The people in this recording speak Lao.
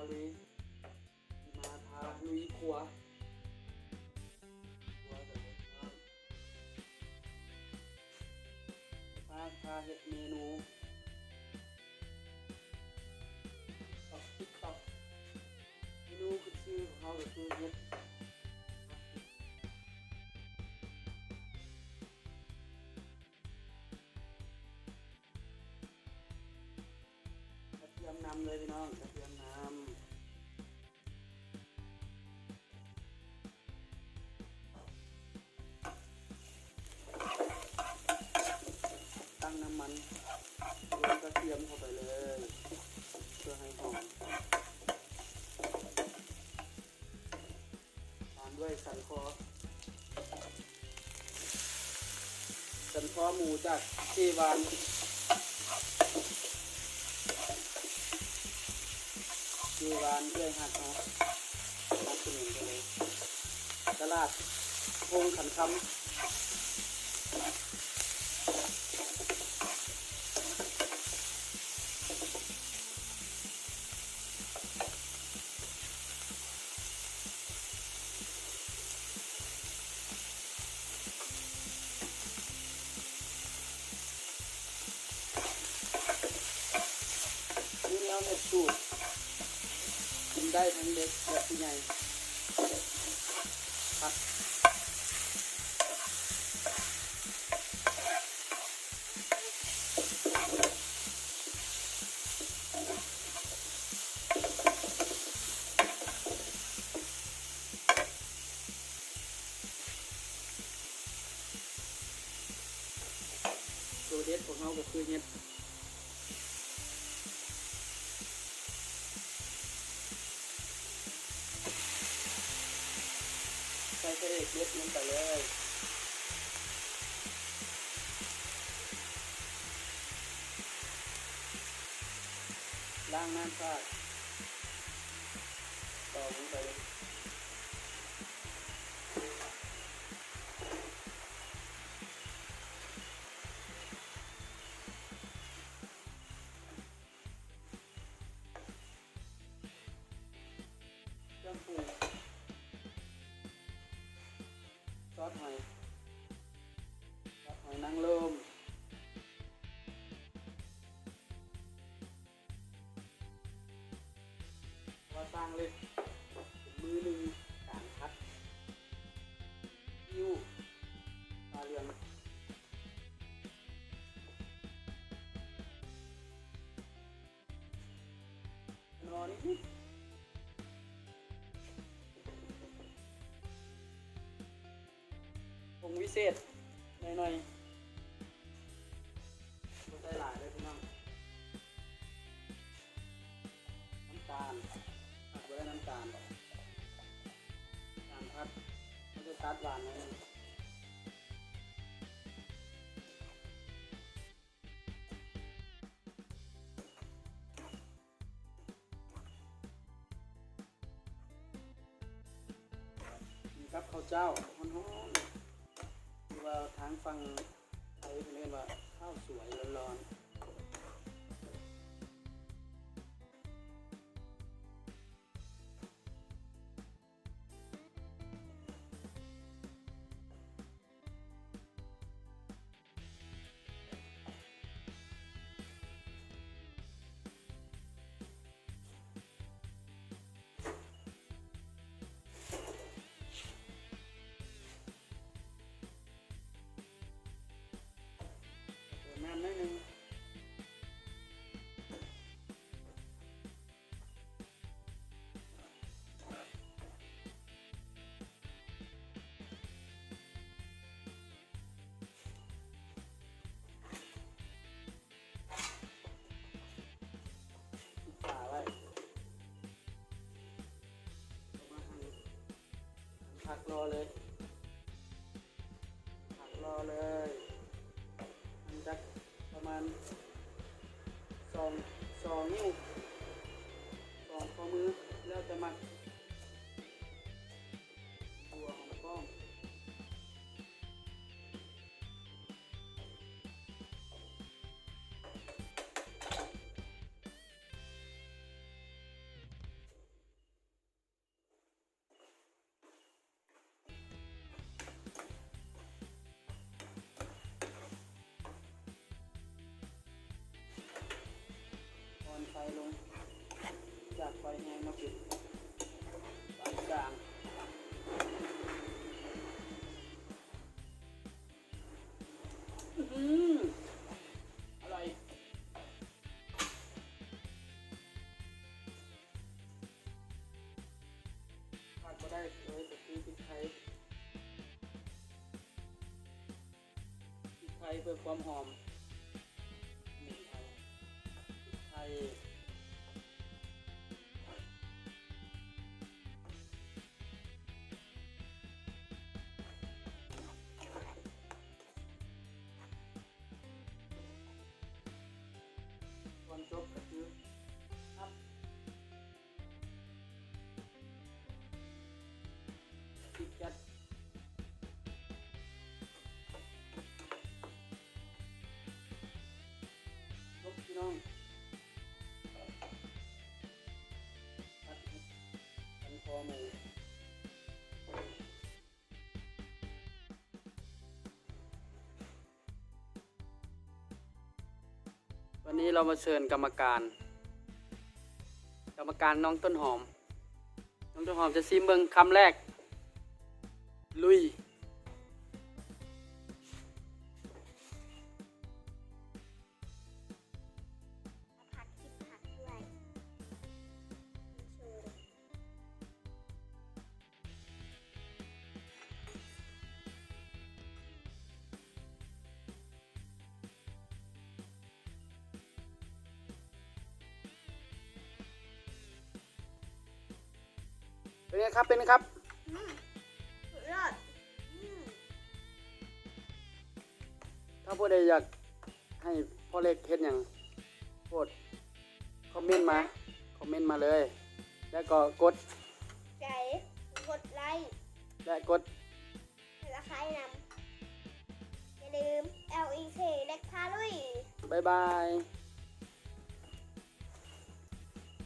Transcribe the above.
ລຸຍ ມາພາລຸຍຄົວ ຄົວກັນເລີຍພີ່ນ້ອງ ມາພາເຮັດເມນູ ຕອກຕິກຕອກ ເມນູຂຶ້ນຊື່ຂອງເຮົາກໍຄືເຫັດ ກະທຽມນຳເລີຍພີ່ນ້ອງ ກະທຽມນຳ ຕັ້ງນ້ຳມັນ ລົງກະທຽມເຂົ້າໄປເລີຍ ເພື່ອໃຫ້ຫອມ ຕາມດ້ວຍສັນຄໍ ສັນຄໍໝູຈາກເຈວານ ເຈວານເອື້ອຍຮັກເຮົາ ຮັກສະໜູນໄປເລີຍ ຕະຫຼາດໂຮງຂັນຄຳ. ນີ້ແນວເຮັດສູດ ກິນໄດ້ທັງເດັກ ແລະ ຜູ້ໃຫຍ່ ຜັກ. ໂຕເດັດຂອງເຮົາກໍຄືເຫັດ ໃສ່ພະເອກເດັດລົງໄປເລີຍ ລ້າງນ້ຳສະອາດ ຕອກລົງໄປເລີຍ. ເຄື່ອງປຸງ ຊອດຫອຍ ຊອດຫອຍນາງລົມ ວ່າສ້າງເລັກ ເປັນມືໜຶ່ງ ການຜັດ ອິ້ວ ປາເຫຼືອງ. ນອນຜົງວິເສດໜ້ອຍໆ ບໍ່ໃສ່ຫຼາຍເດີພີ່ນ້ອງ. ນ້ຳຕານ ຂາດບໍ່ໄດ້ນ້ຳຕານ ການຜັດ ເຮົາຈະຕັດຫວານໜ້ອຍໜຶ່ງ. ກິນກັບເຂົ້າເຈົ້າຮ້ອນໆ ຫຼືວ່າທາງຝັ່ງໄທເພິ່ນເອີ້ນວ່າ ເຂົ້າສວຍຮ້ອນໆ. ເຕີມນ້ຳໜ້ອຍໜຶ່ງ. ປິດຝາໄວ້ ເອົາມາຫັ່ນ ຫັ່ນຜັກລໍເລີຍ. ຜັກລໍເລີຍ ມັນຈັກປະມານສອງ ສອງນິ້ວ ສອງຂໍ້ມື ແລ້ວແຕ່ມັກ. ຫົວຫອມປ້ອມ. ເ ໄຟລົງ ຈາກໄຟແຮງມາເປັນປານກາງ. ອື ອະຮ່ອຍ. ຂາດບໍ່ໄດ້ເລີຍກໍຄືພິກໄທ. ພິກໄທເພື່ອຄວາມຫອມ ສະໝຸນໄພ ພິກໄທ. ກ່ອນຈົບກໍຄື ຕິດກັດ ຈົບພີ່ນ້ອງ ຕັດກັນຄໍໝູ. ວັນນີ້ເຮົາມາເຊີນກຳມະການ ກຳມະການນ້ອງຕົ້ນຫອມ ນ້ອງຕົ້ນຫອມຈະຊີມເບິ່ງຄຳແລກ ລຸຍ. ຜັກກິນຜັກດ້ວຍ. ເປັນໄງຄັບ ເປັນໄງຄັບ? ອືມ ສຸດຍອດ. ອືມ ຖ້າຜູ້ໃດຢາກໃຫ້ພໍ່ເລັກເຮັດຫຍັງ ໂພດຄອມເມັນມາ ຄອມເມັນມາເລີຍ ແລ້ວກໍກົດໃຈ ກົດໄລ້ ແລະ ກົດ Subscribe ນຳ. ຢ່າລືມ ແອລອີເຄ ເລັກພາລຸຍ. ບາຍບາຍ.